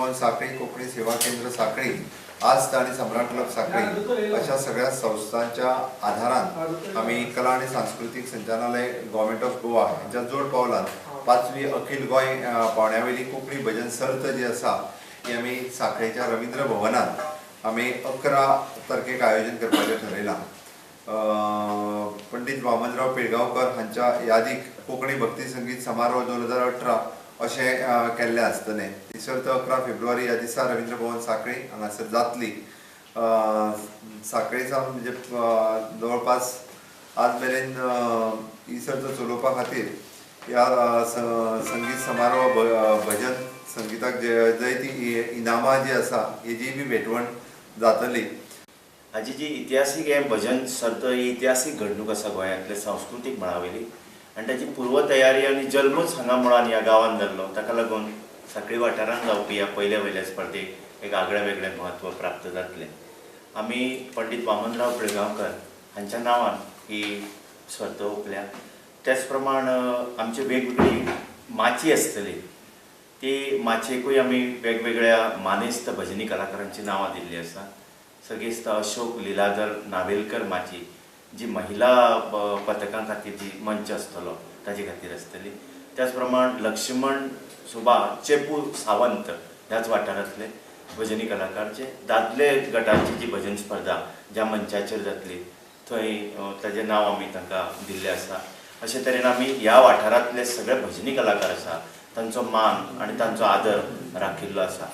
भवन साखळी, कोंकणी सेवा केंद्र साखळी, आस्त आणि सम्राट क्लब साखळी अशा सगळ्या संस्थांच्या आधारान आमी कला आणि सांस्कृतीक संचालनालय, गव्हर्मेंट ऑफ गोवा हेंच्या जोड पावलान 5वी अखिल गोंय पावंड्या वयली कोंकणी भजन सर्त जी आसा ती आमी साखळेच्या रवींद्र भवनात आमी 11 तारखेक आयोजन करपाचें ठरयलां. पंडीत वामनराव पिळगांवकर हांच्या यादीक कोंकणी भक्ती संगीत समारोह 2018 अशें केल्लें आसतलें. ही सर्त 11 फेब्रुवारी ह्या दिसा रवींद्र भवन साखळी हांगासर जातली. साखळी सावन म्हणजे जवळपास आज मेरेन ही सर्त चलोवपा खातीर ह्या संगीत समारोह भजन संगिताक जे जैती इनामां जी आसा हेजी बी भेटवण जातली. हाजी जी इतिहासीक हें भजन सर्त ही इतिहासीक घडणूक आसा गोंयांतले सांस्कृतीक मळावयली आनी ताची पूर्वतयारी आनी जल्मूच हांगा मुळान ह्या गांवांत जाल्लो. ताका लागून साखळी वाठारांत जावपी ह्या पयल्या वयल्या स्पर्धेक एक आगळें वेगळें म्हत्व प्राप्त जातलें. आमी पंडीत वामनराव पिळगांवकर हांच्या नांवान ही सर्त ओंपल्या. त्याच प्रमाण आमची वेगवेगळी माची आसतली, ती माचयेकूय आमी वेगवेगळ्या मानेस्त भजनी कलाकारांची नांवां दिल्लीं आसा. सगेस्त अशोक लिलाधर नावेलकर माची जी महिला पथकां खातीर जी मंच आसतलो ताजे खातीर आसतली. त्याच प्रमाण लक्ष्मण सुबा चेपू सावंत ह्याच वाठारांतले भजनी कलाकार जे दादले गटाची जी भजन स्पर्धा ज्या मंचाचेर जातली थंय ताजें नांव आमी तांकां दिल्लें आसा. अशे तरेन आमी ह्या वाठारांतले सगळे भजनी कलाकार आसा तांचो मान आनी तांचो आदर राखिल्लो आसा.